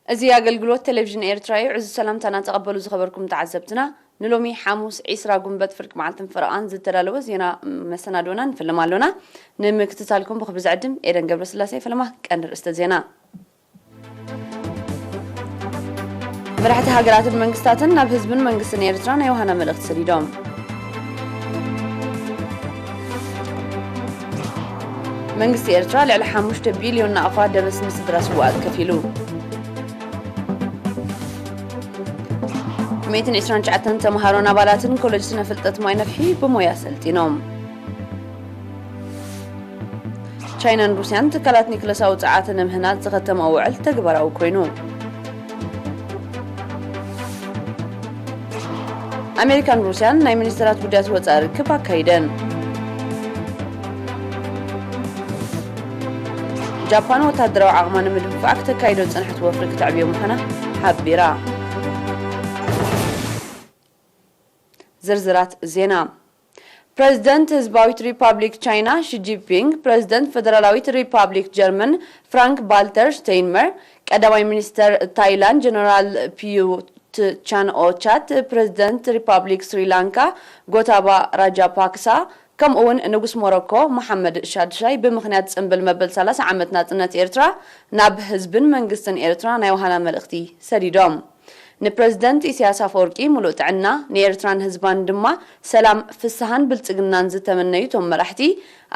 እዚ ኣገልግሎት ቴሌቪዥን ኤርትራ እዩ። ዕዙዝ ሰላምታና ተቐበሉ ዝኸበርኩም ተዓዘብትና። ንሎሚ ሓሙስ ዒስራ ጉንበት ፍርቂ መዓልትን ፈረቓን ዝተዳለወ ዜና መሰናዶና ንፍልም ኣሎና። ንምክትታልኩም ብኽብሪ ዝዕድም ኤደን ገብረስላሴ። ፈለማ ቀንዲ ርእስተ ዜና። መራሕቲ ሃገራትን መንግስታትን ናብ ህዝብን መንግስትን ኤርትራ ናይ ዮሃና መልእኽቲ ሰዲዶም። መንግስቲ ኤርትራ ልዕሊ ሓሙሽተ ቢልዮን ናቕፋ ደበስ ንስድራ ስውኣት ከፊሉ። ሚእትን ዕስራን ትሽዓተን ተምሃሮን ኣባላትን ኮሌጅ ስነ ፍልጠት ማይ ነፍሒ ብሞያ ሰልጢኖም። ቻይናን ሩስያን ትካላት ኒክለሳዊ ጸዓት ንምህናጽ ዝኸተማ ውዕል ተግባራዊ ኮይኑ። ኣሜሪካን ሩስያን ናይ ሚኒስትራት ጉዳያት ወጻኢ ርክብ ኣካይደን። ጃፓን ወታደራዊ ዓቕማ ንምድንፋዕ ክተካይዶ ዝጸንሐት ወፍሪ ክተዕብዮ ምዃና ሓቢራ። ዝርዝራት ዜና። ፕረዚደንት ህዝባዊት ሪፓብሊክ ቻይና ሺ ጂንፒንግ፣ ፕረዚደንት ፈደራላዊት ሪፓብሊክ ጀርመን ፍራንክ ቫልተር ሽተይንመር፣ ቀዳማይ ሚኒስተር ታይላንድ ጀነራል ፕዩት ቻን ኦቻት፣ ፕረዚደንት ሪፓብሊክ ስሪላንካ ጎታባ ራጃፓክሳ፣ ከምኡ እውን ንጉስ ሞሮኮ መሓመድ ሻድሻይ ብምኽንያት ጽምብል መበል ሰላሳ ዓመት ናጽነት ኤርትራ ናብ ህዝብን መንግስትን ኤርትራ ናይ ወሃና መልእኽቲ ሰዲዶም። ንፕረዚደንት ኢሳያስ ኣፈወርቂ ሙሉእ ጥዕና፣ ንኤርትራን ህዝባን ድማ ሰላም፣ ፍስሃን ብልጽግናን ዝተመነዩ እቶም መራሕቲ፣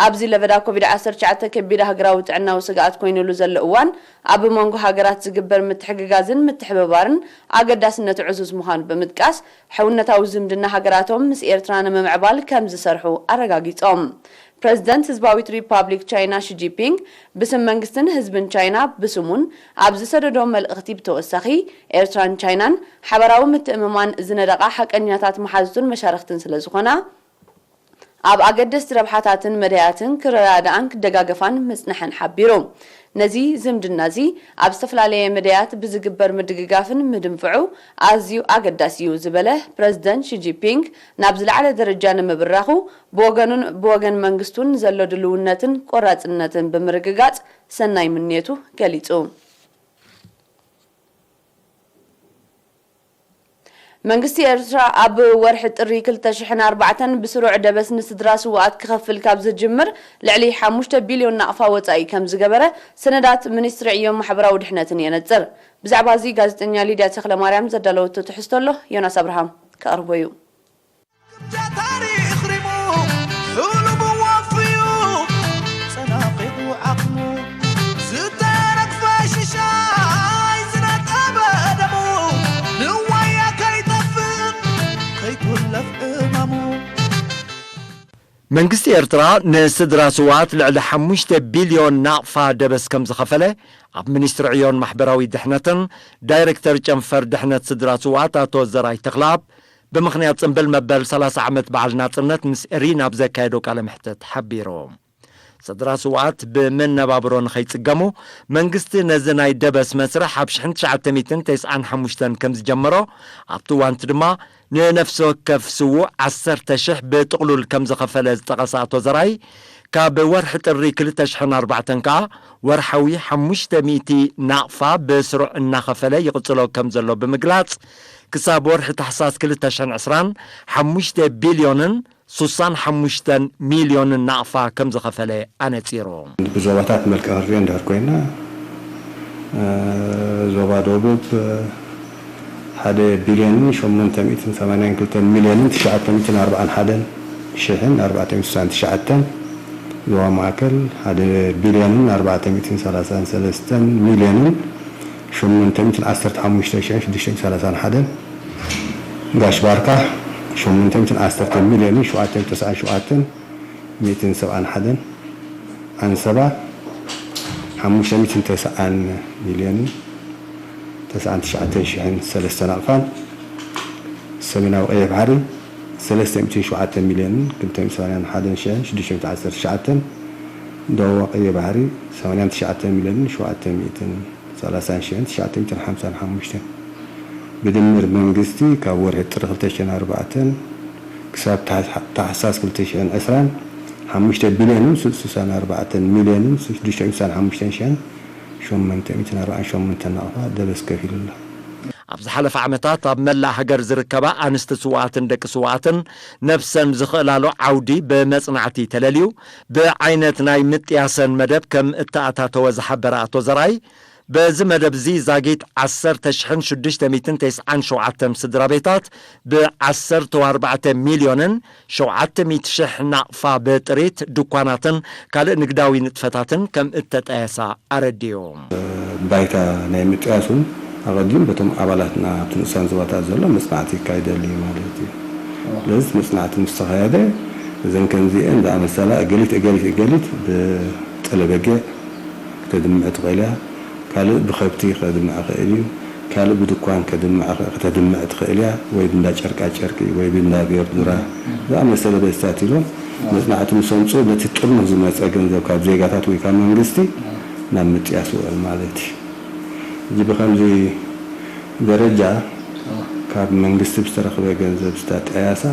ኣብዚ ለበዳ ኮቪድ ዓሰርተ ትሽዓተ ከቢድ ሃገራዊ ጥዕናዊ ስግኣት ኮይኑሉ ዘሎ እዋን፣ ኣብ መንጎ ሃገራት ዝግበር ምትሕግጋዝን ምትሕብባርን ኣገዳስነቱ ዕዙዝ ምዃኑ ብምጥቃስ፣ ሕውነታዊ ዝምድና ሃገራቶም ምስ ኤርትራ ንምምዕባል ከም ዝሰርሑ ኣረጋጊጾም። ፕረዚደንት ህዝባዊት ሪፓብሊክ ቻይና ሺ ጂንፒንግ ብስም መንግስትን ህዝብን ቻይና ብስሙን ኣብ ዝሰደዶ መልእኽቲ ብተወሳኺ፣ ኤርትራን ቻይናን ሓበራዊ ምትእምማን ዝነደቓ ሓቀኛታት መሓዙትን መሻርኽትን ስለ ዝኾና፣ ኣብ ኣገደስቲ ረብሓታትን መዳያትን ክረዳድኣን ክደጋገፋን ምጽንሐን ሓቢሩ። ነዚ ዝምድና እዚ ኣብ ዝተፈላለየ መዳያት ብዝግበር ምድግጋፍን ምድንፍዑ ኣዝዩ ኣገዳሲ እዩ ዝበለ ፕረዚደንት ሺ ጂንፒንግ፣ ናብ ዝለዓለ ደረጃ ንምብራኹ ብወገኑን ብወገን መንግስቱን ዘሎ ድልውነትን ቆራጽነትን ብምርግጋጽ ሰናይ ምንየቱ ገሊጹ። መንግስቲ ኤርትራ ኣብ ወርሒ ጥሪ ክልተ ሽሕን ኣርባዕተን ብስሩዕ ደበስ ንስድራ ስውኣት ክኸፍል ካብ ዝጅምር ልዕሊ ሓሙሽተ ቢልዮን ናቕፋ ወጻኢ ከም ዝገበረ ሰነዳት ሚኒስትሪ ዕዮን ማሕበራዊ ድሕነትን የነጽር። ብዛዕባ እዚ ጋዜጠኛ ሊድያ ተኽለማርያም ዘዳለወቶ ትሕዝቶ ኣሎ፣ ዮናስ ኣብርሃም ከቕርቦ እዩ። ክብዳ ታሪኽ ሪሙ፣ ሕሉሙ ወፍዩ፣ ጸናቒቑ ዓቕሙ፣ ዝተረግፈ ሽሻይ ዝነጠበ ደሙ፣ ንዋያ ከይጠፍእ፣ ከይኩለፍ ዕማሙ። መንግስቲ ኤርትራ ንስድራ ስውኣት ልዕሊ ሓሙሽተ ቢልዮን ናቕፋ ደበስ ከም ዝኸፈለ፣ ኣብ ሚኒስትሪ ዕዮን ማሕበራዊ ድሕነትን ዳይሬክተር ጨንፈር ድሕነት ስድራ ስውኣት ኣቶ ዘርኣይ ተኽለኣብ፣ ብምኽንያት ጽምብል መበል ሰላሳ ዓመት በዓል ናጽነት ምስ ኤሪና ኣብ ዘካየዶ ቃለ መሕትት ሓቢሩ። ስድራ ስውኣት ብመነባብሮ ንኸይጽገሙ መንግስቲ ነዚ ናይ ደበስ መስርሕ ኣብ ሽሕን ትሽዓተ ሚእትን ተስዓን ሓሙሽተን ከም ዝጀመሮ፣ ኣብቲ እዋንቲ ድማ ንነፍሲ ወከፍ ስዉእ ዓሰርተ ሽሕ ብጥቕሉል ከም ዝኸፈለ ዝጠቐሰ ኣቶ ዘርኣይ፣ ካብ ወርሒ ጥሪ ክልተ ሽሕን ኣርባዕተን ከኣ ወርሓዊ ሓሙሽተ ሚእቲ ናቕፋ ብስሩዕ እናኸፈለ ይቕጽሎ ከም ዘሎ ብምግላጽ፣ ክሳብ ወርሒ ታሕሳስ ክልተ ሽሕን ዕስራን ሓሙሽተ ቢልዮንን ሱሳን ሓሙሽተን ሚልዮንን ናቕፋ ከም ዝኸፈለ ኣነጺሩ። ብዞባታት መልክዕ ክንሪኦ እንድሕር ኮይና፣ እ፣ ዞባ ደቡብ፣ እ፣ ሓደ ቢልዮንን ሸሞንተ ሚእትን ሰማንያን ክልተን ሚልዮንን ትሽዓተ ሚእትን ኣርባዓን ሓደን ሽሕን ኣርባዕተ ሚእትን ስሳን ትሽዓተን፣ ዞባ ማእከል ሓደ ቢልዮንን ኣርባዕተ ሚእትን ሰላሳን ሰለስተን ሚልዮንን ሸሞንተ ሚእትን ዓሰርተ ሓሙሽተ ሽሕን ሽዱሽተ ሚእትን ሰላሳን ሓደን፣ ጋሽ ባርካ ሸሞንተ ሚእትን ዓሰርተ ሚልዮንን ሸውዓተ ሚእትን ተስዓን ሸውዓተን ሚእትን ሰብዓን ሓደን፣ ዓንሰባ ሓሙሽተ ሚእትን ተስዓን ሚልዮንን ተስዓን ትሽዓተን ሽሕን ሰለስተ ናቕፋን፣ ሰሜናዊ ቀይሕ ባሕሪ ሰለስተ ሚእትን ሸውዓተ ሚልዮንን ክልተ ሚእትን ሰማንያን ሓደን ሽሕን ሽዱሽተ ሚእትን ዓሰርተ ትሽዓተን፣ ደቡባዊ ቀይሕ ባሕሪ ሰማንያን ትሽዓተ ሚልዮንን ሸውዓተ ሚእትን ሰላሳን ሽሕን ትሽዓተ ሚእትን ሓምሳን ሓሙሽተን። ብድምር መንግስቲ ካብ ወርሒ ጥሪ ክልተ ሽሕን ኣርባዕተን ክሳብ ታሕ-፣ ታሕሳስ ክልተ ሽሕን ዕስራን ሓሙሽተ ቢልዮንን ሱሳን ኣርባዕተን ሚልዮንን ሽዱሽተ ሚእትን ሓሙሽተን ሽሕን ሸሞንተ ሚእትን ኣርባዓን ሸሞንተን ናቕፋ ደበስ ከፊሉ ኣሎ። ኣብ ዝሓለፈ ዓመታት ኣብ መላእ ሃገር ዝርከባ ኣንስቲ ስውኣትን ደቂ ስውኣትን ነብሰን ዝኽእላሉ ዓውዲ ብመጽናዕቲ ተለልዩ ብዓይነት ናይ ምጥያሰን መደብ ከም እተኣታተወ ዝሓበረ ኣቶ ዘርኣይ፣ በዚ መደብ እዚ ዛጊት ዓሰርተ ሽሕን ሽዱሽተ ሚእትን ተስዓን ሸውዓተን ስድራ ቤታት ብ ዓሰርተ ኣርባዕተ ሚልዮንን ሸውዓተ ሚእቲ ሽሕ ናቕፋ ብጥሪት ድኳናትን ካልእ ንግዳዊ ንጥፈታትን ከም እተጣየሳ ኣረዲኡ። ባይታ ናይ ምጥያስ እውን ኣቐዲም በቶም ኣባላትና ኣብቲ ንኡሳን ዞባታት ዘሎ መጽናዕቲ ይካየደሉ እዩ ማለት እዩ። ስለዚ እቲ መጽናዕቲ ምስ ተኻየደ እዘን ከምዚአን ዝኣመሰላ እገሊት እገሊት እገሊት ብጠለበጊዕ ክተድምዕ ትኽእል እያ። ካልእ ብኸብቲ ከድምዕ ይኽእል እዩ። ካልእ ብድኳን ከድምዕ ኸ-፣ ከተድምዕ ትኽእል እያ። ወይ ብእንዳ ጨርቃ ጨርቂ ወይ ብእንዳ ቬርዱራ ዝኣመሰለ በስታት ኢሎም መጽናዕቲ ምስ ኣምጽኡ በቲ ጥርኑፍ ዝመጸ ገንዘብ ካብ ዜጋታት ወይ ካብ መንግስቲ ናብ ምጥያስ ውዕል ማለት እዩ። እዚ ብኸምዚ ደረጃ ካብ መንግስቲ ብዝተረኽበ ገንዘብ ዝተጠያሳ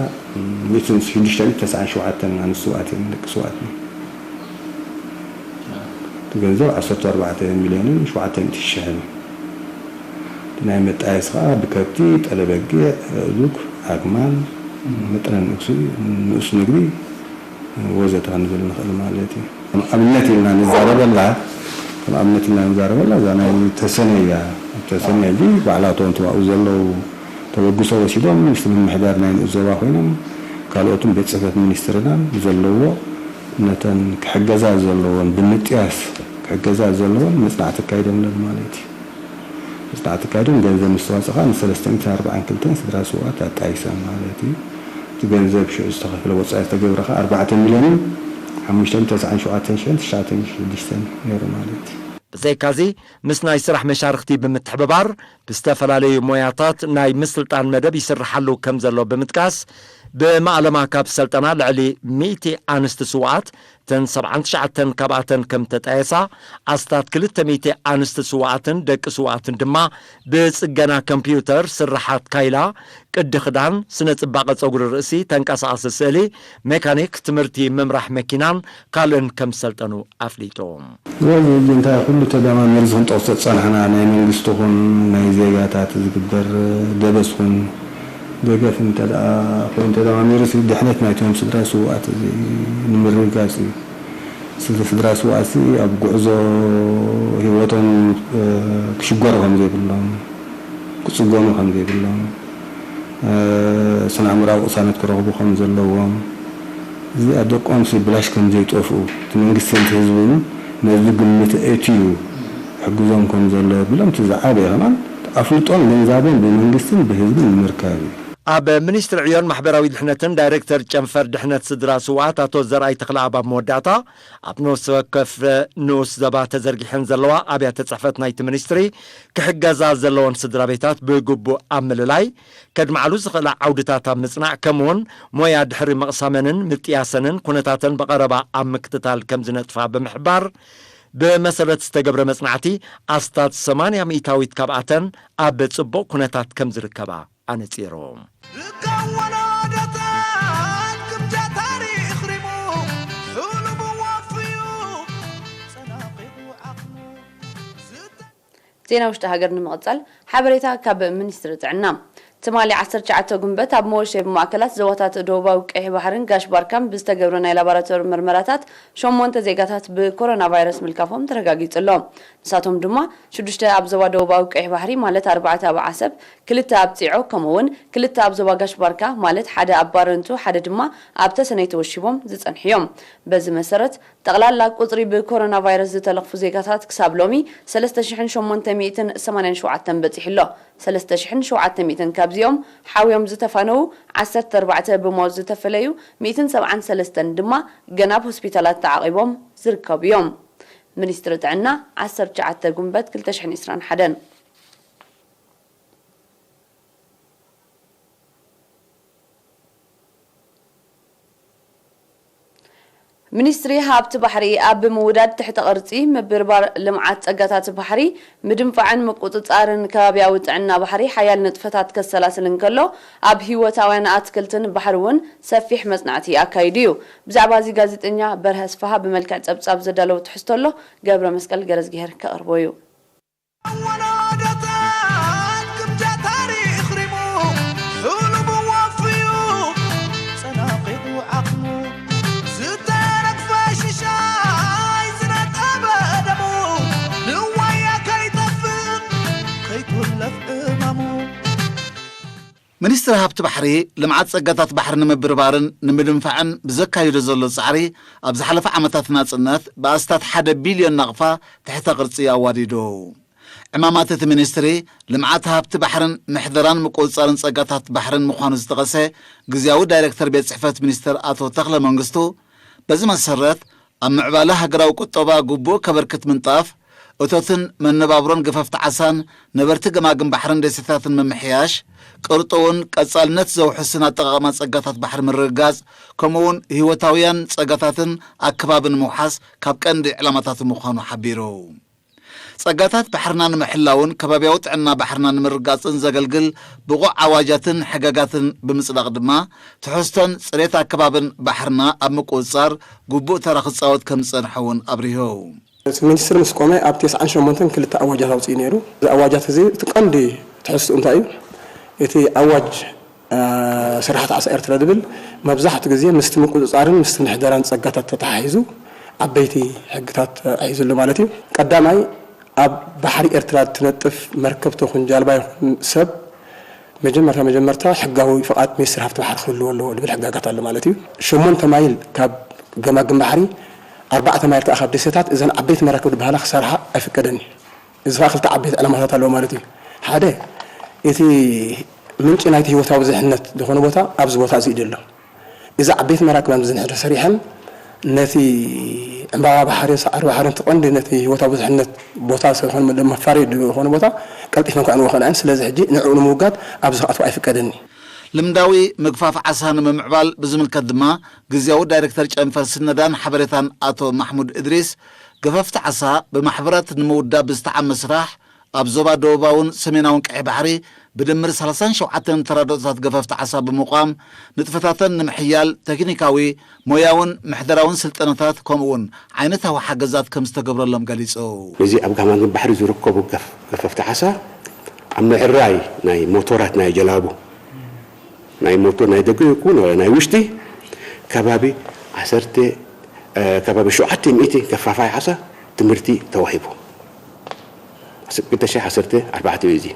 ሚእትን ሽዱሽተ ሚእትን ተስዓን ሸውዓተን ኣንስቲ ስውኣት እየን፣ ደቂ ስውኣት እየን። እቲ ገንዘብ ዓሰርተ ኣርባዕተ ሚልዮንን ሸውዓተ ሚእቲ ሽሕን እዩ። እቲ ናይ መጣየሲ ኸዓ ብከብቲ፣ ጠለበጊዕ፣ ኣእዱግ፣ ኣግማል፣ መጠነ ንኡስ፣ ንኡስ ምግቢ ወዘተ ክንብል ንኽእል ማለት እዩ። ከም ኣብነት ኢልና ንዛረበላ፣ ከም ኣብነት ኢልና ንዛረበላ እዛ ናይ ተሰነይ እያ። ተሰነይ ሕጂ ባዕላቶም እቲ ኣብኡ ዘለዉ ተበግሶ ወሲዶም ምስቲ ምምሕዳር ናይ ንኡስ ዞባ ኮይኖም ካልኦትን ቤት ጽሕፈት ሚኒስትርናን ዘለዎ ነተን ክሕገዛ ዘለዎን ብምጥያስ ክሕገዛ ዘለዎን መጽናዕቲ ኣካይዶም ኣለዉ ማለት እዩ። መጽናዕቲ ኣካይዶም ገንዘብ ምስ ተዋጽኣ ንሰለስተ ሚእትን ኣርባዓን ክልተን ስድራ ስውኣት ኣጣይሰን ማለት እዩ። እቲ ገንዘብ ሽዑ ዝተኸፍለ ወጻኢ ዝተገብረ ኸዓ ኣርባዕተ ሚልዮንን ሓሙሽተ ሚእትን ተስዓን ሸውዓተን ሽሕን ትሽዓተ ሚእትን ሽዱሽተን ነይሩ ማለት እዩ። ብዘይካዚ ምስ ናይ ስራሕ መሻርኽቲ ብምትሕብባር ብዝተፈላለዩ ሞያታት ናይ ምስልጣን መደብ ይስርሓሉ ከም ዘሎ ብምጥቃስ፣ ብማእለማ ካብ ዝሰልጠና ልዕሊ ሚእቲ ኣንስቲ ስውኣት እተን ሰብዓን ትሽዓተን ካብኣተን ከም ተጣየሳ፣ ኣስታት ክልተ ሚእቲ ኣንስቲ ስውኣትን ደቂ ስውኣትን ድማ ብጽገና ኮምፒውተር፣ ስርሓት ካይላ፣ ቅዲ ክዳን፣ ስነ ጽባቐ ጸጉሪ ርእሲ፣ ተንቀሳቓሲ ስእሊ፣ ሜካኒክ፣ ትምህርቲ ምምራሕ መኪናን ካልእን ከም ዝሰልጠኑ ኣፍሊጡ። ስለዚ ሕጂ እንታይ ኩሉ ተደማሚሩ እዚ ክንጠቕሶ ዝጸናሕና ናይ መንግስቲ ኹን ናይ ዜጋታት ዝግበር ደበስ ኹን ደገፍ እንተ ደኣ ኮይኑ ተደማሚሩ ሲ ድሕነት ናይቶም ስድራ ስውኣት እዚ ንምርግጋጽ እዩ። ስለ ስድራ ስውኣት ሲ ኣብ ጉዕዞ ህይወቶም፣ እ፣ ክሽገሩ ከም ዘይብሎም፣ ክጽገሙ ከም ዘይብሎም፣ እ፣ ስነ ኣእምራዊ ቅሳነት ክረኽቡ ከም ዘለዎም፣ እዚኣ ደቆም ሲ ብላሽ ከም ዘይጠፍኡ፣ እቲ መንግስትን እቲ ህዝብን ነዚ ግምት ኣእትዩ ክሕግዞም ከም ዘሎ ቢሎም፣ እቲ ዝዓበየ ከማን ኣፍልጦን ግንዛበን ብመንግስትን ብህዝብን ንምርካብ እዩ። ኣብ ሚኒስትሪ ዕዮን ማሕበራዊ ድሕነትን ዳይሬክተር ጨንፈር ድሕነት ስድራ ስውኣት ኣቶ ዘርኣይ ተኽለኣብ ኣብ መወዳእታ፣ ኣብ ነፍሲ ወከፍ ንኡስ ዞባ ተዘርጊሐን ዘለዋ ኣብያተ ጽሕፈት ናይቲ ሚኒስትሪ ክሕገዛ ዘለወን ስድራ ቤታት ብግቡእ ኣብ ምልላይ፣ ከድምዓሉ ዝኽእላ ዓውድታት ኣብ ምጽናዕ፣ ከምኡውን ሞያ ድሕሪ ምቕሳመንን ምጥያሰንን ኩነታተን ብቐረባ ኣብ ምክትታል ከም ዝነጥፋ ብምሕባር፣ ብመሰረት ዝተገብረ መጽናዕቲ ኣስታት ሰማንያ ሚእታዊት ካብኣተን ኣብ ጽቡቕ ኩነታት ከም ዝርከባ ኣነጺሩ። ርካብ ወለዶታት ግምጃ ታሪኽ ሪሙ፣ ሕሉሙ ወፍዩ፣ ጸናቒቑ ዓቕሙ ዝተ- ዜና ውሽጢ ሃገር ንምቕጻል፣ ሓበሬታ ካብ ሚኒስትሪ ጥዕና። ትማሊ ዓሰርተ ትሽዓተ ጉንበት ኣብ መወሸቢ ማእከላት ዞባታት ደቡባዊ ቀይሕ ባሕርን ጋሽ ባርካን ብዝተገብረ ናይ ላቦራቶሪ ምርመራታት ሸሞንተ ዜጋታት ብኮሮና ቫይረስ ምልካፎም ተረጋጊጹ ኣሎ። ንሳቶም ድማ ሽዱሽተ ኣብ ዞባ ደቡባዊ ቀይሕ ባሕሪ ማለት ኣርባዕተ ኣብ ዓሰብ፣ ክልተ ኣብ ጺዖ፣ ከምኡ እውን ክልተ ኣብ ዞባ ጋሽ ባርካ ማለት ሓደ ኣብ ባረንቱ፣ ሓደ ድማ ኣብ ተሰነይ ተወሺቦም ዝጸንሑ እዮም። በዚ መሰረት ጠቕላላ ቁጽሪ ብኮሮና ቫይረስ ዝተለኽፉ ዜጋታት ክሳብ ሎሚ ሰለስተ ሽሕን ሸሞንተ ሚእትን ሰማንያን ሸውዓተን በጺሑ ኣሎ። ሰለስተ ሽሕን ሸውዓተ ሚእትን ካብዚኦም ሓውዮም ዝተፋነዉ፣ ዓሰርተ ኣርባዕተ ብሞት ዝተፈለዩ፣ ሚእትን ሰብዓን ሰለስተን ድማ ገና ኣብ ሆስፒታላት ተዓቒቦም ዝርከቡ እዮም። ሚኒስትሪ ጥዕና ዓሰርተ ትሽዓተ ጉንበት ክልተ ሽሕን ዕስራን ሓደን። ሚኒስትሪ ሃብቲ ባሕሪ ኣብ ምውዳድ ትሕተ ቅርጺ፣ ምብርባር ልምዓት ጸጋታት ባሕሪ፣ ምድንፋዕን ምቁጽጻርን ከባብያዊ ጥዕና ባሕሪ ሓያል ንጥፈታት ከሰላስል እንከሎ፣ ኣብ ህይወታውያን ኣትክልትን ባሕሪ እውን ሰፊሕ መጽናዕቲ ኣካይዱ እዩ። ብዛዕባ እዚ ጋዜጠኛ በርሀ ኣስፍሃ ብመልክዕ ጸብጻብ ዘዳለዎ ትሕዝቶ ኣሎ፣ ገብረ መስቀል ገረዝግሄር ከቕርቦ እዩ። ኣወዳድኣታት ግምጃ ታሪኽ ሪሙ፣ ሕሉሙ ወፍዩ፣ ጸናቒቑ ዓቕሙ፣ ዝተረግፈ ሽሻይ ዝነጠበ ደሙ፣ ንዋያ ከይጠፍእ፣ ከይኩለፍ ዕማሙ። ሚኒስትሪ ሃብቲ ባሕሪ፣ ልምዓት ጸጋታት ባሕሪ ንምብርባርን ንምድንፋዕን ብዘካይዶ ዘሎ ጻዕሪ፣ ኣብ ዝሓለፈ ዓመታት ናጽነት ብኣስታት ሓደ ቢልዮን ናቕፋ ትሕተ ቅርጺ ኣዋዲዱ። ዕማማት እቲ ሚኒስትሪ፣ ልምዓት ሃብቲ ባሕርን ምሕደራን ምቁጽጻርን ጸጋታት ባሕርን ምዃኑ ዝጠቐሰ ግዝያዊ ዳይሬክተር ቤት ጽሕፈት ሚኒስትር ኣቶ ተኽለ መንግስቱ፣ በዚ መሰረት፣ ኣብ ምዕባለ ሃገራዊ ቁጠባ ግቡእ ከበርክት ምንጣፍ፣ እቶትን መነባብሮን ገፈፍቲ ዓሳን ነበርቲ ገማግም ባሕርን ደሴታትን ምምሕያሽ፣ ቅርጡውን ቀጻልነት ዘውሕስን ኣጠቓቕማ ጸጋታት ባሕሪ ምርግጋጽ፣ ከምኡውን ህይወታውያን ጸጋታትን ኣከባብን ምውሓስ ካብ ቀንዲ ዕላማታት ምዃኑ ሓቢሩ። ጸጋታት ባሕርና ንምሕላውን ከባብያዊ ጥዕና ባሕርና ንምርጋጽን ዘገልግል ብቑዕ ኣዋጃትን ሕገጋትን ብምጽዳቕ ድማ፣ ትሕዝቶን ጽሬት ኣከባብን ባሕርና ኣብ ምቁጽጻር ግቡእ ተራ ክጻወት ከም ዝጸንሐ እውን ኣብሪሁ። እቲ ሚኒስትሪ ምስ ቆመ ኣብ ተስዓን ሸሞንተን ክልተ ኣዋጃት ኣውጺኡ ነይሩ። እዚ ኣዋጃት እዚ እቲ ቀንዲ ትሕዝትኡ እንታይ እዩ? እቲ ኣዋጅ፣ እ፣ ስራሕቲ ዓሳ ኤርትራ ዝብል መብዛሕትኡ ግዜ ምስቲ ምቁጽጻርን ምስቲ ምሕደራን ጸጋታት ተተሓሒዙ ዓበይቲ ሕግታት ሒዙ ኣሎ ማለት እዩ። ቀዳማይ፣ ኣብ ባሕሪ ኤርትራ እትነጥፍ መርከብ ትኹን ጃልባ ይኹን ሰብ መጀመርታ መጀመርታ ሕጋዊ ፍቓድ ሚኒስትሪ ሃብቲ ባሕሪ ክህልዎ ኣለዎ ዝብል ሕጋጋት ኣሎ ማለት እዩ። ሸሞንተ ማይል ካብ ገማግም ባሕሪ፣ ኣርባዕተ ማይል ከኣ ካብ ደሴታት እዘን ዓበይቲ መራክብ ዝበሃላ ክሰርሓ ኣይፍቀደን እዩ። እዚ ከኣ ክልተ ዓበይቲ ዕላማታት ኣለዎ ማለት እዩ። ሓደ፣ እቲ ምንጪ ናይቲ ህይወታዊ ብዝሕነት ዝኾነ ቦታ ኣብዚ ቦታ እዚ እዩ ዘሎ። እዚ ዓበይቲ መራክብ ኣብዚ ንሕድር ሰሪሐን ነቲ ዕምባባ ባሕርን ሰዓሪ ባሕርን እቲ ቀንዲ ነቲ ህይወታዊ ብዝሕነት ቦታ ዝኾነ መ-፣ መፋረዪ ዝኾነ ቦታ ቀልጢፈን ክዕንዎ ክእላ እየን። ስለዚ ሕጂ ንዕኡ ንምውጋድ ኣብዚ ክኣትዋ ኣይፍቀድን እዩ። ልምዳዊ ምግፋፍ ዓሳ ንምምዕባል ብዝምልከት ድማ ግዝያዊ ዳይሬክተር ጨንፈር ስነዳን ሓበሬታን ኣቶ ማሕሙድ እድሪስ፣ ገፈፍቲ ዓሳ ብማሕበራት ንምውዳብ ብዝተዓመ ስራሕ ኣብ ዞባ ደቡባውን ሰሜናውን ቀይሕ ባሕሪ ብድምር ሰላሳን ሸውዓተን ተራድኦታት ገፈፍቲ ዓሳ ብምቋም ንጥፈታተን ንምሕያል ቴክኒካዊ፣ ሞያውን ምሕደራውን ስልጠናታት ከምኡውን ዓይነታዊ ሓገዛት ከም ዝተገብረሎም ገሊጹ። ነዚ ኣብ ገማግም ባሕሪ ዝርከቡ ገፍ-፣ ገፈፍቲ ዓሳ ኣብ ምዕራይ ናይ ሞቶራት ናይ ጀላቡ፣ ናይ ሞቶር ናይ ደገ ይኩን ናይ ውሽጢ፣ ከባቢ ዓሰርተ፣ እ፣ ከባቢ ሸውዓተ ሚእቲ ከፋፋይ ዓሳ ትምህርቲ ተዋሂቡ። ክልተ ሽሕ ዓሰርተ ኣርባዕተ እዩ እዚ።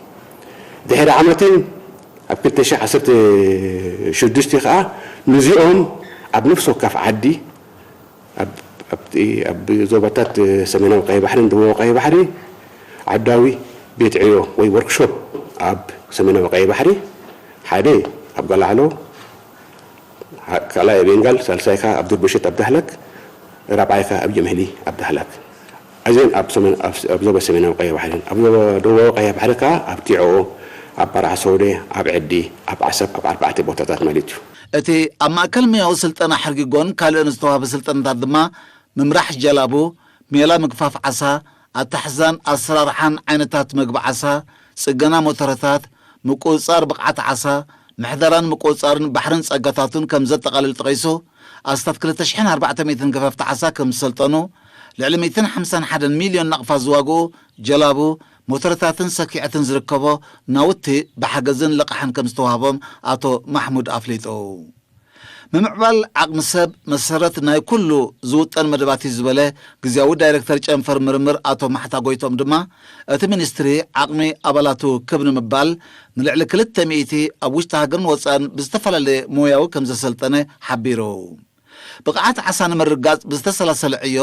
ድሕሪ ዓመትን ኣብ ክልተ ሽሕ ዓሰርተ ሽዱሽተ ከኣ ነዚኦም ኣብ ነፍሲ ወከፍ ዓዲ፣ ኣብ፣ ኣብቲ፣ ኣብ ዞባታት ሰሜናዊ ቀይሕ ባሕርን ደቡባዊ ቀይሕ ባሕሪ ዓዳዊ ቤት ዕዮ ወይ ወርክሾፕ፣ ኣብ ሰሜናዊ ቀይሕ ባሕሪ ሓደ ኣብ ገላዕሎ፣ ካልኣይ ኣብ ቤንጋል፣ ሳልሳይ ከኣ ኣብ ዱርበሸት ኣብ ዳህላክ፣ ራብዓይ ከኣ ኣብ ጀምህሊ ኣብ ዳህላክ። እዘን ኣብ ሰሜን-፣ ኣብ፣ ኣብ ዞባ ሰሜናዊ ቀይሕ ባሕሪ፣ ኣብ ዞባ ደቡባዊ ቀይሕ ባሕሪ ከኣ ኣብ ቲዕኦ፣ ኣብ ባርዓ ሰውደ፣ ኣብ ዕዲ፣ ኣብ ዓሰብ፣ ኣብ ኣርባዕተ ቦታታት ማለት እዩ። እቲ ኣብ ማእከል ሞያዊ ስልጠና ሕርጊጎን ካልእን ዝተዋህበ ስልጠናታት ድማ ምምራሕ ጀላቡ፣ ሜላ ምግፋፍ ዓሳ፣ ኣታሕዛን ኣሰራርሓን ዓይነታት መግቢ ዓሳ፣ ጽገና ሞተረታት፣ ምቁጽጻር ብቕዓት ዓሳ፣ ምሕደራን ምቁጽጻርን ባሕርን ጸጋታቱን ከም ዘጠቓልል ጠቒሱ፣ ኣስታት ክልተ ሽሕን ኣርባዕተ ሚእትን ገፈፍቲ ዓሳ ከም ዝሰልጠኑ፣ ልዕሊ ሚእትን ሓምሳን ሓደን ሚልዮን ናቕፋ ዝዋግኡ ጀላቡ፣ ሞተረታትን ሰኪዐትን ዝርከቦ ናውቲ ብሓገዝን ልቓሕን ከም ዝተዋህቦም ኣቶ ማሕሙድ ኣፍሊጡ። ምምዕባል ዓቕሚ ሰብ መሰረት ናይ ኩሉ ዝውጠን መደባት እዩ ዝበለ ግዝያዊ ዳይሬክተር ጨንፈር ምርምር ኣቶ ማሕታ ጎይቶም ድማ፣ እቲ ሚኒስትሪ ዓቕሚ ኣባላቱ ክብ ንምባል ንልዕሊ ክልተ ሚእቲ ኣብ ውሽጢ ሃገርን ወጻእን ብዝተፈላለየ ሞያዊ ከም ዘሰልጠነ ሓቢሩ። ብቕዓት ዓሳ ንምርግጋጽ ብዝተሰላሰለ ዕዮ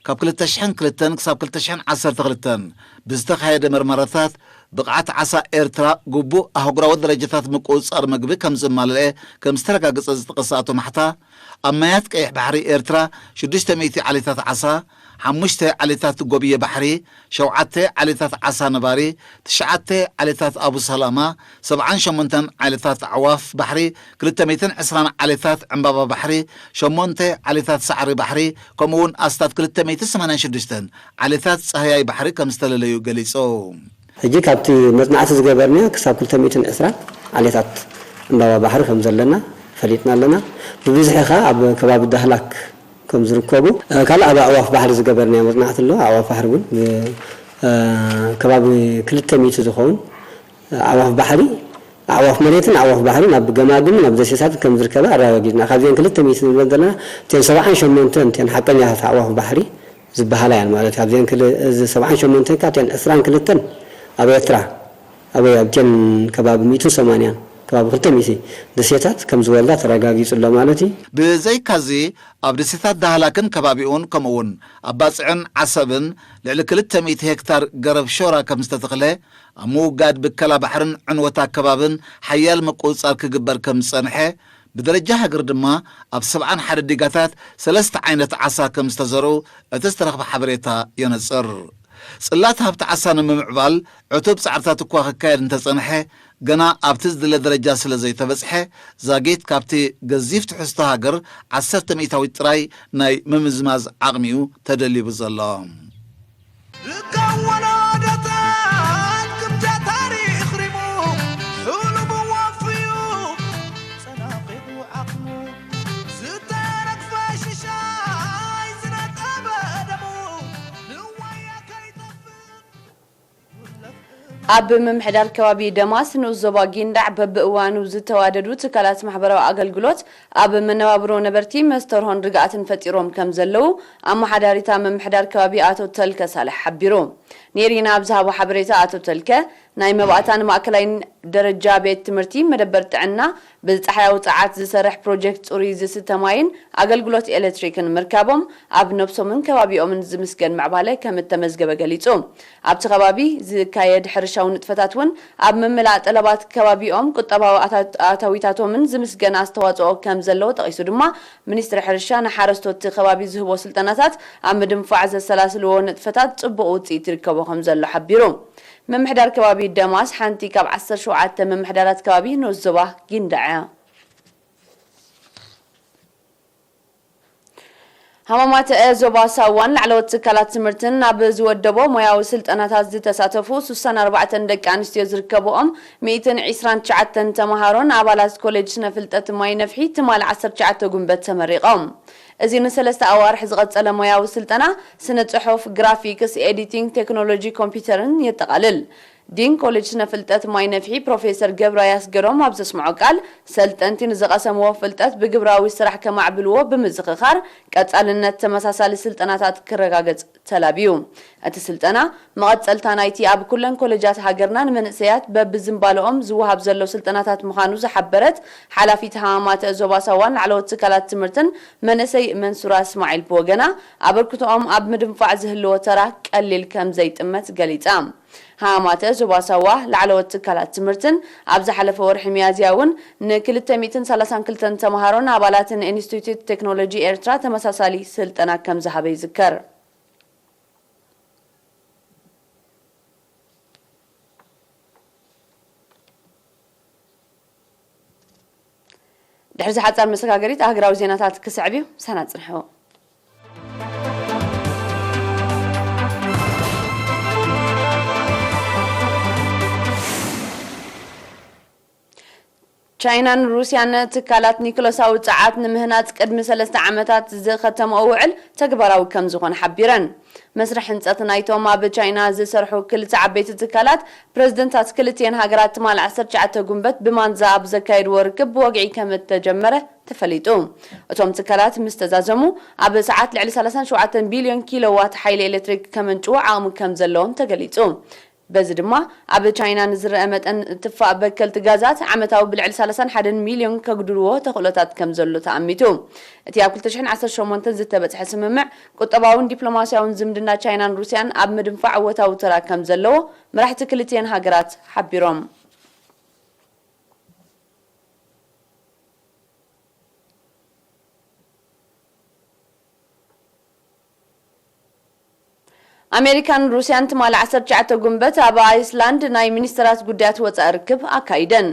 ካብ ክልተ ሽሕን ክልተን ክሳብ ክልተ ሽሕን ዓሰርተ ክልተን ብዝተኻየደ መርመራታት፣ ብቕዓት ዓሳ ኤርትራ ግቡእ ኣህጉራዊ ደረጃታት ምቁጽጻር መግቢ ከም ዘማለአ ከም ዝተረጋገጸ ዝጠቐሰ ኣቶ ማሕታ፣ ኣብ ማያት ቀይሕ ባሕሪ ኤርትራ ሽዱሽተ ሚእቲ ዓሌታት ዓሳ፣ ሓሙሽተ ዓሌታት ጎብየ ባሕሪ፣ ሸውዓተ ዓሌታት ዓሳ ነባሪ፣ ትሽዓተ ዓሌታት ኣቡ ሰላማ፣ ሰብዓን ሸሞንተን ዓሌታት ኣዕዋፍ ባሕሪ፣ ክልተ ሚእትን ዕስራን ዓሌታት ዕምባባ ባሕሪ፣ ሸሞንተ ዓሌታት ሳዕሪ ባሕሪ፣ ከምኡ እውን ኣስታት ክልተ ሚእትን ሰማንያን ሽዱሽተን ዓሌታት ጻህያይ ባሕሪ ከም ዝተለለዩ ገሊጹ። ሕጂ ካብቲ መጽናዕቲ ዝገበርናዮ ክሳብ ክልተ ሚእትን ዕስራ ዓሌታት ዕምባባ ባሕሪ ከም ዘለና ፈሊጥና ኣለና። ብብዝሒ ኸኣ ኣብ ከባቢ ዳህላክ ከም ዝርከቡ፣ እ፣ ካልእ ኣብ ኣዕዋፍ ባሕሪ ዝገበርናዮ መጽናዕቲ ኣሎ። ኣዕዋፍ ባሕሪ እውን ብ-፣ እ፣ ከባቢ ክልተ ሚእቲ ዝኸውን ኣዕዋፍ ባሕሪ፣ ኣዕዋፍ መሬትን ኣዕዋፍ ባሕርን ኣብ ገማግምን ኣብ ደሴታትን ከም ዝርከባ ኣረጋጊጽና። ካብዚአን ክልተ ሚእቲ ንብለን ዘለና እተን ሰብዓን ሸሞንተን እተን ሓቀኛታት ኣዕዋፍ ባሕሪ ዝበሃላ እየን ማለት እዩ። ኣብዚአን ክል-፣ እዚ ሰብዓን ሸሞንተን ካብ እተን ዕስራን ክልተን ኣብ ኤርትራ፣ ኣብ፣ ኣብተን ከባቢ ሚእትን ሰማንያን፣ ከባቢ ክልተ ሚእቲ ደሴታት ከም ዝወልዳ ተረጋጊጹ ኣሎ ማለት እዩ። ብዘይካዚ፣ ኣብ ደሴታት ዳህላክን ከባቢኡን፣ ከምኡ እውን ኣብ ባጽዕን ዓሰብን ልዕሊ ክልተ ሚእቲ ሄክታር ገረብ ሾራ ከም ዝተተኽለ፣ ኣብ ምውጋድ ብከላ ባሕርን ዕንወት ኣከባብን ሓያል ምቁጽጻር ክግበር ከም ዝጸንሐ፣ ብደረጃ ሃገር ድማ ኣብ ሰብዓን ሓደ ዲጋታት ሰለስተ ዓይነት ዓሳ ከም ዝተዘርኡ እቲ ዝተረኽበ ሓበሬታ የነጽር። ጽላት ሃብቲ ዓሳ ንምምዕባል ዕቱብ ጻዕርታት እኳ ክካየድ እንተጸንሐ፣ ገና ኣብቲ ዝድለ ደረጃ ስለ ዘይተበጽሐ፣ ዛጊት ካብቲ ገዚፍ ትሕዝቶ ሃገር ዓሰርተ ሚእታዊት ጥራይ ናይ ምምዝማዝ ዓቕሚ'ዩ ተደሊቡ ዘሎ። ዝከወኖ ደታት ክብዳ ታሪኽ ሪሙ፣ ሕሉሙ ወፍዩ፣ ጸናቒቱ ዓቕሙ፣ ዝተረግፈ ሽሻይ ዝነጠበ ደሙ፣ ንዋያ ከይጠፍእ። ኣብ ምምሕዳር ከባቢ ደማስ ንኡስ ዞባ ጊንዳዕ በብእዋኑ ዝተዋደዱ ትካላት ማሕበራዊ ኣገልግሎት ኣብ መነባብሮ ነበርቲ መስተርሆን ርግኣትን ፈጢሮም ከም ዘለዉ ኣመሓዳሪታ ምምሕዳር ከባቢ ኣቶ ተልከ ሳልሕ ሓቢሩ። ኔሪና ኣብ ዝሃቦ ሓበሬታ ኣቶ ተልከ፣ ናይ መባእታን ማእከላይን ደረጃ ቤት ትምህርቲ፣ መደበር ጥዕና፣ ብጸሓያዊ ጸዓት ዝሰርሕ ፕሮጀክት ጽሩይ ዝስተ ማይን ኣገልግሎት ኤሌክትሪክን ምርካቦም ኣብ ነብሶምን ከባቢኦምን ዝምስገን ምዕባለ ከም እተመዝገበ ገሊጹ። ኣብቲ ከባቢ ዝካየድ ሕርሻዊ ንጥፈታት እውን ኣብ ምምላእ ጠለባት ከባቢኦም ቁጠባዊ ኣታ-፣ ኣታዊታቶምን ዝምስገን ኣስተዋጽኦ ከም ዘለዎ ጠቒሱ ድማ፣ ሚኒስትሪ ሕርሻ ንሓረስቶት እቲ ከባቢ ዝህቦ ስልጠናታት ኣብ ምድንፋዕ ዘሰላስልዎ ንጥፈታት ጽቡቕ ውጽኢት ይርከቦ ከም ዘሎ ሓቢሩ። ምምሕዳር ከባቢ ደማስ ሓንቲ ካብ ዓሰርተ ሸውዓተ ምምሕዳራት ከባቢ ንኡስ ዞባ ጊንዳዕ እያ። ሃማማተ ዞባ ሳዋን ላዕለዎት ትካላት ትምህርትን ኣብ ዝወደቦ ሞያዊ ስልጠናታት ዝተሳተፉ ስሳን ኣርባዕተን ደቂ ኣንስትዮ ዝርከብኦም ሚእትን ዕስራን ትሽዓተን ተምሃሮን ኣባላት ኮሌጅ ስነ ፍልጠት ማይ ነፍሒ ትማል ዓሰርተ ትሽዓተ ጉንበት ተመሪቖም። እዚ ንሰለስተ ኣዋርሕ ዝቐጸለ ሞያዊ ስልጠና ስነ ጽሑፍ፣ ግራፊክስ፣ ኤዲቲንግ፣ ቴክኖሎጂ ኮምፒውተርን የጠቓልል። ዲን ኮሌጅ ስነ ፍልጠት ማይ ነፍሒ ፕሮፌሰር ገብረ ያስገዶም ኣብ ዘስምዖ ቃል፣ ሰልጠንቲ ንዝቐሰምዎ ፍልጠት ብግብራዊ ስራሕ ከማዕብልዎ ብምዝኽኻር፣ ቀጻልነት ተመሳሳሊ ስልጠናታት ክረጋገጽ ተላብዩ። እቲ ስልጠና መቐጸልታ ናይቲ ኣብ ኩለን ኮሌጃት ሃገርና ንመንእሰያት በብዝምባለኦም ዝወሃብ ዘሎ ስልጠናታት ምዃኑ ዝሓበረት ሓላፊት ሃማማተ ዞባ ሳዋን ላዕለዎት ትካላት ትምህርትን መንእሰይ መንሱራ እስማዒል ብወገና፣ ኣበርክቶኦም ኣብ ምድንፋዕ ዝህልዎ ተራ ቀሊል ከም ዘይጥመት ገሊጻ። ሃማማተ ዞባ ሳዋ ላዕለዎት ትካላት ትምህርትን ኣብ ዝሓለፈ ወርሒ ሚያዝያ እውን ንክልተ ሚእትን ሰላሳን ክልተን ተምሃሮን ኣባላትን ኢንስቲትዩት ቴክኖሎጂ ኤርትራ ተመሳሳሊ ስልጠና ከም ዝሃበ ይዝከር። ድሕሪ እዚ ሓጻር መሰጋገሪት ኣህግራዊ ዜናታት ክስዕብ እዩ። ሰና ጽንሑ። ቻይናን ሩስያን ትካላት ኒክለሳዊ ጸዓት ንምህናጽ ቅድሚ ሰለስተ ዓመታት ዝኸተመኦ ውዕል ተግባራዊ ከም ዝኾነ ሓቢረን። መስርሕ ህንጸት ናይቶም ኣብ ቻይና ዝሰርሑ ክልተ ዓበይቲ ትካላት ፕረዚደንታት ክልቲኤን ሃገራት ትማል ዓሰርተ ትሽዓተ ጉንበት ብማንዛ ኣብ ዘካየድዎ ርክብ ብወግዒ ከም እተጀመረ ተፈሊጡ። እቶም ትካላት ምስ ተዛዘሙ ኣብ ሰዓት ልዕሊ ሰላሳን ሸውዓተን ቢልዮን ኪሎዋት ሓይሊ ኤሌክትሪክ ከመንጭዉ ዓቕሚ ከም ዘለዎም ተገሊጹ። በዚ ድማ ኣብ ቻይና ንዝረአ መጠን ትፋእ በከልቲ ጋዛት ዓመታዊ ብልዕሊ ሰላሳን ሓደን ሚልዮን ከጉድልዎ ተኽእሎታት ከም ዘሎ ተኣሚቱ። እቲ ኣብ ክልተ ሽሕን ዓሰርተ ሸሞንተን ዝተበጽሐ ስምምዕ ቁጠባውን ዲፕሎማስያውን ዝምድና ቻይናን ሩስያን ኣብ ምድንፋዕ እወታዊ ተራ ከም ዘለዎ መራሕቲ ክልቲኤን ሃገራት ሓቢሮም። ኣሜሪካን ሩስያን ትማሊ ዓሰርተ ትሽዓተ ጉንበት ኣብ ኣይስላንድ ናይ ሚኒስተራት ጉዳያት ወጻኢ ርክብ ኣካይደን።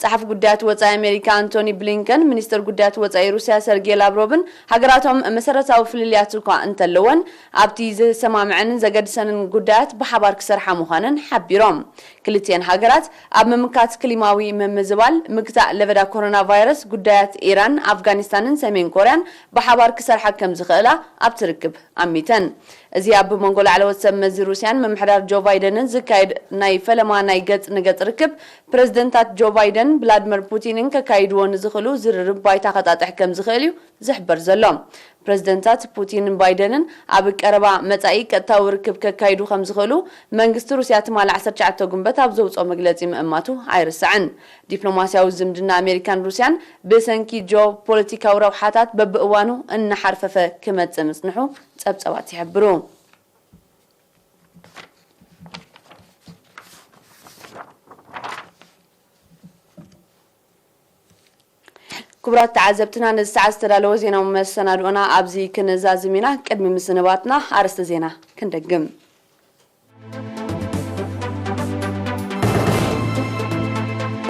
ጸሓፊ ጉዳያት ወጻኢ ኣሜሪካ ኣንቶኒ ብሊንከን፣ ሚኒስተር ጉዳያት ወጻኢ ሩስያ ሰርጌ ላቭሮቭን ሃገራቶም መሰረታዊ ፍልልያት እኳ እንተለወን፣ ኣብቲ ዘሰማምዐንን ዘገድሰንን ጉዳያት ብሓባር ክሰርሓ ምዃነን ሓቢሮም። ክልቲኤን ሃገራት ኣብ ምምካት ክሊማዊ ምምዝባል፣ ምግታእ ለበዳ ኮሮና ቫይረስ፣ ጉዳያት ኢራን፣ ኣፍጋኒስታንን ሰሜን ኮርያን ብሓባር ክሰርሓ ከም ዝኽእላ ኣብቲ ርክብ ኣሚተን። እዚ ኣብ መንጎ ላዕለዎት ሰብ መዚ ሩስያን ምምሕዳር ጆ ባይደንን ዝካየድ ናይ ፈለማ ናይ ገጽ ንገጽ ርክብ፣ ፕረዚደንታት ጆ ባይደን ቭላድመር ፑቲንን ከካይድዎ ንዝኽእሉ ዝርርብ ባይታ ከጣጥሕ ከም ዝኽእል እዩ ዝሕበር ዘሎ። ፕረዚደንታት ፑቲንን ባይደንን ኣብ ቀረባ መጻኢ ቀጥታዊ ርክብ ከካይዱ ከም ዝኽእሉ መንግስቲ ሩስያ ትማሊ ዓሰርተ ትሽዓተ ጉንበት ኣብ ዘውጽኦ መግለጺ ምእማቱ ኣይርሳዕን። ዲፕሎማስያዊ ዝምድና ኣሜሪካን ሩስያን ብሰንኪ ጂኦ ፖለቲካዊ ረብሓታት በብእዋኑ እናሓርፈፈ ክመጽእ ምጽንሑ ጸብጸባት ይሕብሩ። ክቡራት ተዓዘብትና፣ ነዚ ሰዓት ዝተዳለወ ዜናዊ መሰናድኦና ኣብዚ ክንዛዝም ኢና። ቅድሚ ምስንባትና ኣርእስተ ዜና ክንደግም።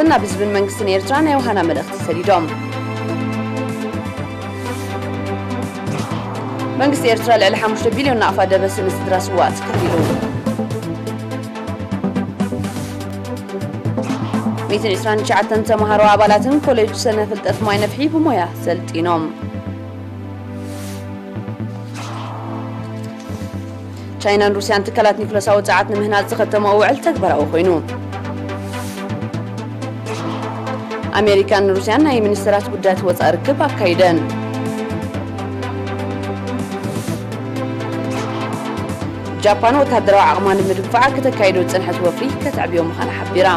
ናብ ህዝብን መንግስትን ኤርትራ ናይ ውሃና መልእኽቲ ሰዲዶም። መንግስቲ ኤርትራ ልዕሊ ሓሙሽተ ቢልዮን ናቕፋ ደበሲ ንስድራ ስዋኣት ከፊሉ። ሚእትን ዕስራን ትሽዓተን ተምሃሮ ኣባላትን ኮሌጅ ስነ ፍልጠት ማይ ነፍሒ ብሞያ ሰልጢኖም። ቻይናን ሩስያን ትካላት ኒኩለሳዊ ጸዓት ንምህናጽ ዝኸተመኦ ውዕል ተግባራዊ ኮይኑ። ኣሜሪካን ሩስያን ናይ ሚኒስትራት ጉዳያት ወጻኢ ርክብ ኣካይደን። ጃፓን ወታደራዊ ዓቕማ ንምድንፋዓ ከተካይዶ ዝጸንሐት ወፍሪ ከተዕብዮ ምዃና ሓቢራ።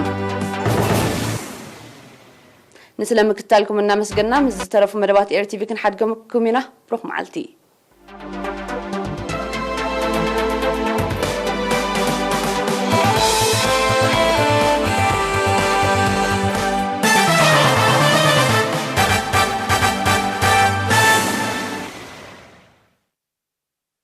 ንስለ ምክትታልኩም እናመስገና፣ ምስ ዝተረፉ መደባት ኤር ቲቪ ክንሓድገኩም ኢና። ብሩኽ መዓልቲ።